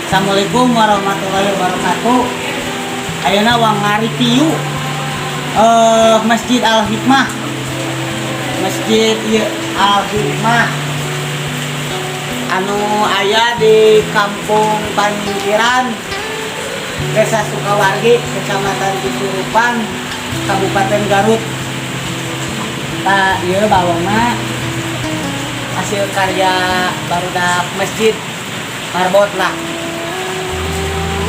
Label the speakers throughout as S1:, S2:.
S1: Assalamualaikum warahmatullahi wabarakatuh. Ayeuna urang ngareview Masjid Al Hikmah. Masjid ieu Al Hikmah anu aya di Kampung Panyingkiran, Desa Sukawargi, Kecamatan Cisurupan, Kabupaten Garut. Tah, ieu balongna hasil karya barudak masjid, marbot lah.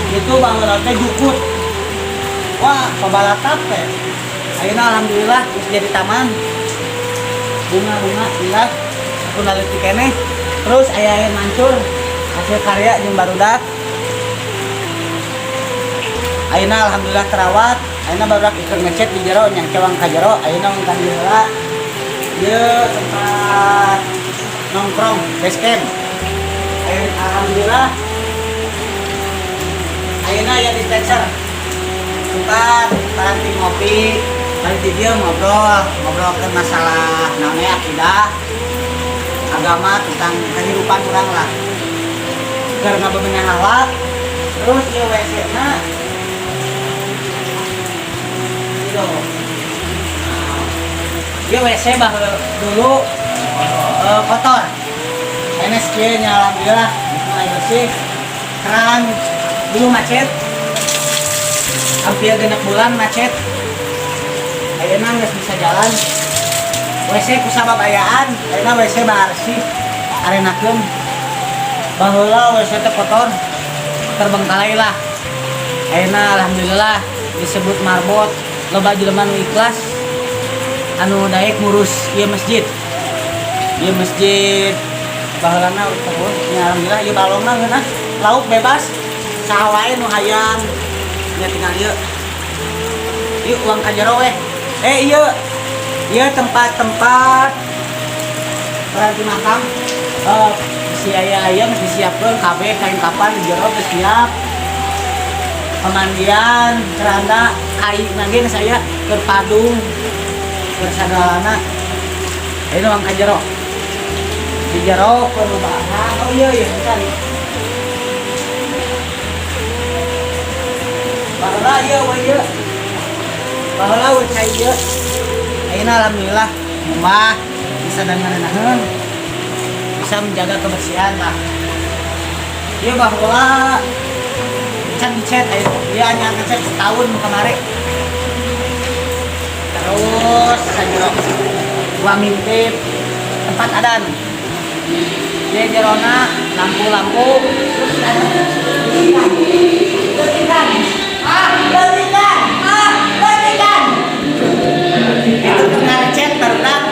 S1: Itu bangunan teh jukut, wah, pabalatap teh. Ayeuna alhamdulillah geus jadi taman bunga-bunga, indah, aku leutik keneh. Terus aya air mancur hasil karya jeung barudak. Ayeuna alhamdulillah terawat. Ayeuna barudak keur ngecet di jero nya, cewang ka jero. Ayeuna urang ka heula. Ieu tempat nongkrong, base camp. Ayeuna alhamdulillah ayeuna aya dispenser, tempat paranti ngopi. Nanti dia ngobrol, ngobrolkan masalah namanya akidah, agama, tentang kehidupan urang lah, karena bebenah akhlak. Terus ieu WC na gitu. Ieu WC bah dulu kotor. NSC nya alhamdulillah mulai bersih. Keran dulu macet, hampir 6 bulan macet. Ayeuna geus bisa jalan. WC kusabab ayaan ayeuna WC bersih, arenakeun. Baheula WC teh kotor, terbengkalai lah. Ayeuna alhamdulillah disebut marbot, loba jelema nu ikhlas anu daek ngurus ieu masjid. Ieu masjid baheulana terus nya, alhamdulillah ieu balongna ngeunah, lauk bebas, saha wae nu hayang nya tinggal ieu. Ieu urang ka jero weh. Ieu ieu tempat-tempat paranti makam. Si aya aya geus disiapkeun kabeh, kain kapan di jero geus siap. Pemandian, keranda, kai nage geus aya, keur padung, keur sagalana. Ayeuna urang ka jero. Di jero perubahan. Oh iya iya, bentar. Baheula ieu we ieu. Baheula we cai ieu. Ayeuna alhamdulillah rumah bisa dengan bisa menjaga kebersihan lah. Ieu baheula can dicet, ayeuna ieu hanya ngecet setahun kemarin. Terus sajero gua ngintip tempat adan. Di jerona lampu-lampu, terus ada ikan. Ikan. Ah, ikan. Ah, ikan. Itu keur ngecet barudak,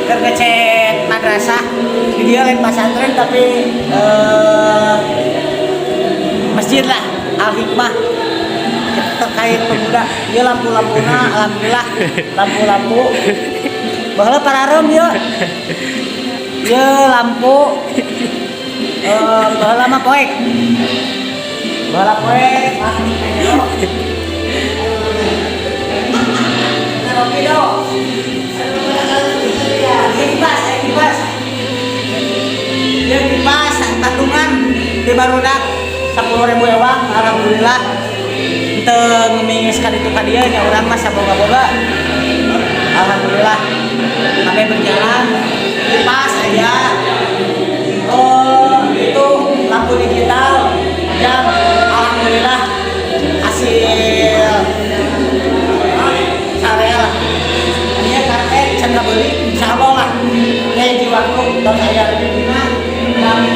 S1: keur ngecet madrasah. Di dia lain pesantren, tapi masjid lah, Al Hikmah terkait pemuda. Ieu lampu-lampuna alhamdulillah, lampu-lampu baheula pararem ieu. Ieu lampu baheula mah poek. Baheula poek. Rocky do. Kipas, aya kipas. Ieu kipas patungan di barudak 10.000 ewang, alhamdulillah. Teu ngemingis ka ditu ka dieu nya, urang mah saboga-boga. Alhamdulillah sampai berjalan. Kipas aya. Oh, itu lampu digital jam, alhamdulillah hasil sarea lah. Ini karpet can beli, insyaallah lah. Kayak waktu tos aya rezekina kami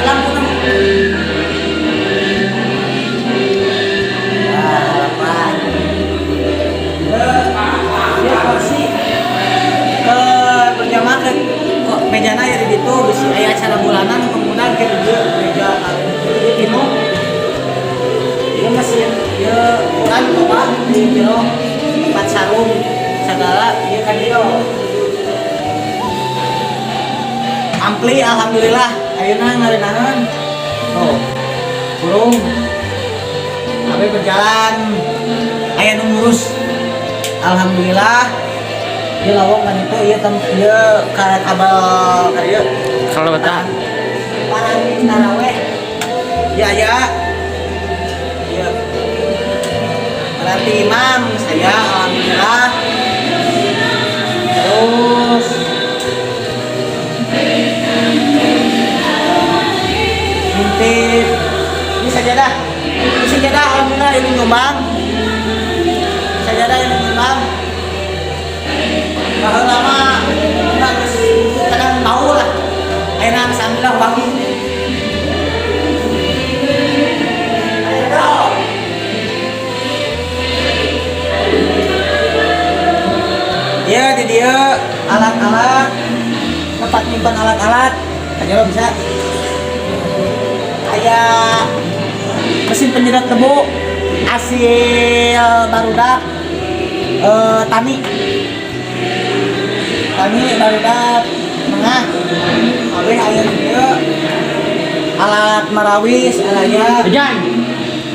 S1: lampu. Nah, apa? Ya, kursi ke berjamaah ke kok mejana ya di ditu, bisi aya acara bulanan pemuda ke dieu meja ieu tinu. Ieu mesin ieu ukuran loba di jero, tempat sarung segala ieu kan dieu. Ampli alhamdulillah ayeuna ngarenaheun. Oh, burung kabeh berjalan, aya nu ngurus, alhamdulillah. Ieu lawang kan itu ieu tem ieu karet kabel ka dieu.
S2: Selalu betah.
S1: Para taraweh. Ya ya. Ya. Berarti imam saya alhamdulillah. Terus ngintip ini sajadah. Ini sajadah alhamdulillah ini nyumbang. Sajadah ini nyumbang. Baheula mah geus kadang bau lah. Ayeuna geus alhamdulillah wangi. Ayo. Ya, di dia alat-alat, tempat nyimpan alat-alat, aja bisa. Aya mesin penyedot debu, hasil barudak tani, tani barudak tengah, abeh aya di dia alat marawis, alaya,
S2: Hujan.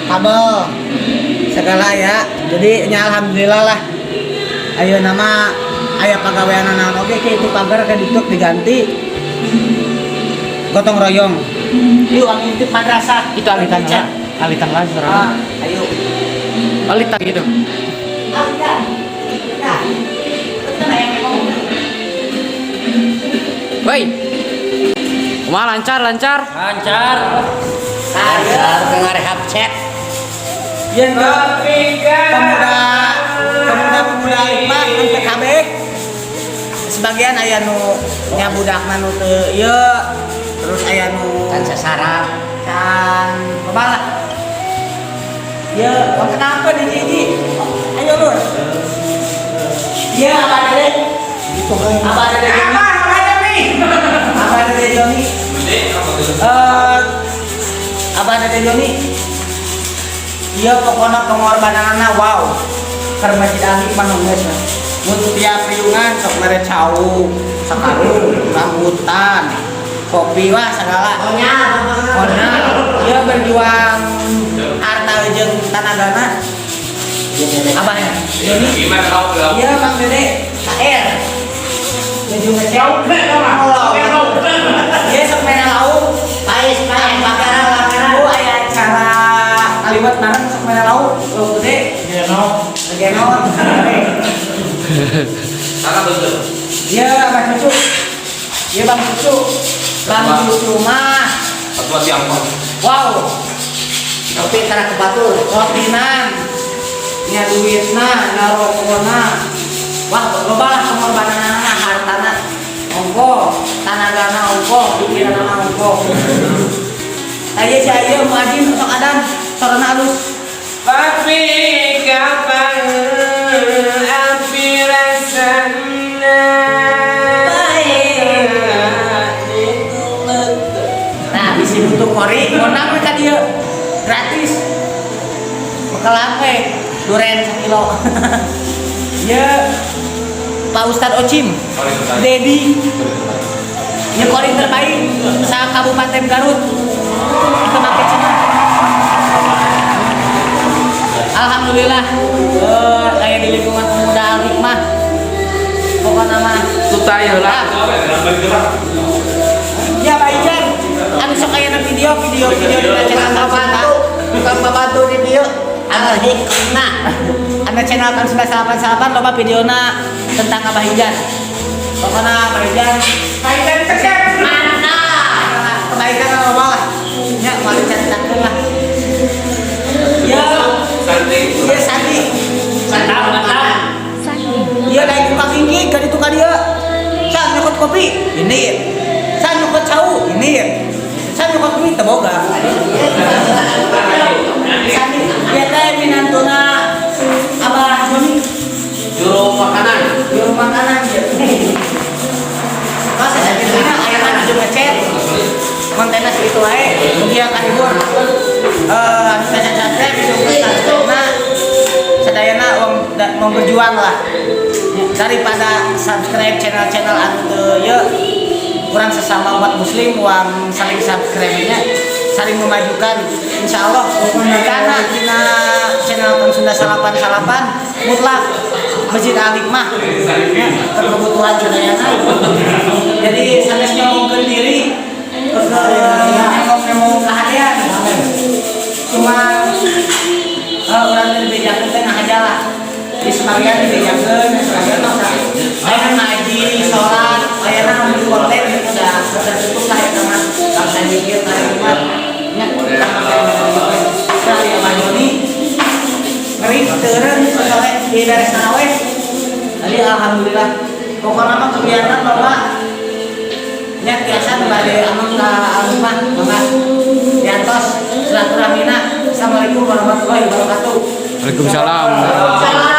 S1: Kabel, segala ya. Jadi nya alhamdulillah lah. Ayo nama aya pagawean naon oge ke itu pagar ke ditutup diganti gotong royong. Yuk ang intip madrasah.
S2: Itu alitan lah. Alitan lah saudara.
S1: Ah, ayo.
S2: Alitan gitu.
S1: Alitan. Nah, kita yang ngomong.
S2: Woi. Kumaha lancar lancar?
S3: Lancar.
S1: Lancar
S3: Ngarehab chat.
S1: Iya, pemuda pemuda pemuda Hikmah MPKB sebagian aya nu nya budakna nu teu ieu terus aya nu
S3: Can sasarap.
S1: Can loba lah. Ieu wah kenapa di hiji? Ayo lur. Iya Abah Dede. Abah Dede Joni. Abah Dede Joni. Abah Dede Joni. Iya pokoknya pengorbananna wow. Keur Masjid Al Hikmah nu geus mah. Mun tiap riungan sok mere cau, sakarung, rambutan, kopi wah segala. Pokoknya dia berjuang harta jeung tanagana. Abah ya. Joni. Iya Bang Dede, KR. Menuju ngecek. Iya sok main lauk,
S3: Pais pais
S1: bakaran lauk aya acara kaliwat bareng sok main lauk, lauk gede. Genon. Iya Bang Cucu. Iya Bang Cucu. Bang Cucu mah. Wow.
S3: Kopi tara ke batur.
S1: Kopinan. Nya duitna, nya rokona. Wah, loba lah pengorbananana, hartana ongko, tanagana ongko, pikiranana ongko. Aya si aya muajin sok adan, sorana alus.
S4: Papi kapan api rasana.
S1: Nah, bisi butuh kori, ngondang we ka dieu. Gratis. Bekalan we duren sakilo. Ieu Pak Ustad Ocim, Dedi, ieu kori terbaik sa Kabupaten Garut. Kita make cenah. Alhamdulillah, aya di lingkungan pemuda Al Hikmah. Pokokna mah
S4: Tutay heula.
S1: Ya Pak Ijan, anu sok aya na video video video di channel
S3: Tukang
S1: Kang
S3: tukang babantu di dieu. Al Hikmah.
S1: Anu channel Kang Sunda 88 loba videona tentang Abah Ijan. Pokokna Abah Ijan,
S4: Pak Ijan cekek.
S1: Mantap. Kebaikan loba lah. Ya, moal dicaritakeun lah. Ya,
S4: Santi.
S1: ya Sandi.
S2: Mantap mantap.
S1: Iya daek tukang ingki ka ditu ka dieu. Sa nyokot kopi, ini. Sa nyokot cau, ini. Sa nyokot duit teu boga. Sandi, ieu teh minantuna Abah Joni.
S4: Juru makanan.
S1: Juru makanan ieu. Pas sagituna aya mah nuju ngechat. Kontenna sakitu wae, mugia kahibur. Anu saja subscribe, subscribe sadayana wong berjuang lah. Daripada subscribe channel-channel anu teu ieu kurang sesama umat muslim uang saling subscribe-nya saling memajukan insya Allah karena dina channel Kang Sunda 88 mutlak Masjid Al Hikmah ya, kebutuhan sadayana. Jadi sanes nyombongkeun diri. Sekalian dibejakeun, sekalian mah saya ngaji, sholat, ayeuna nu konten udah tertutup lah eta mah. Bangsa mikir tarik mah. Nya, saya Abah Joni ngeri teureun sosok di beres we. Jadi alhamdulillah. Pokoknya mah kegiatan Bapak nya tiasa nu bade ameng ka anu mah, Bapak. Diantos silaturahmina. Assalamualaikum warahmatullahi wabarakatuh.
S2: Waalaikumsalam.
S1: Salam.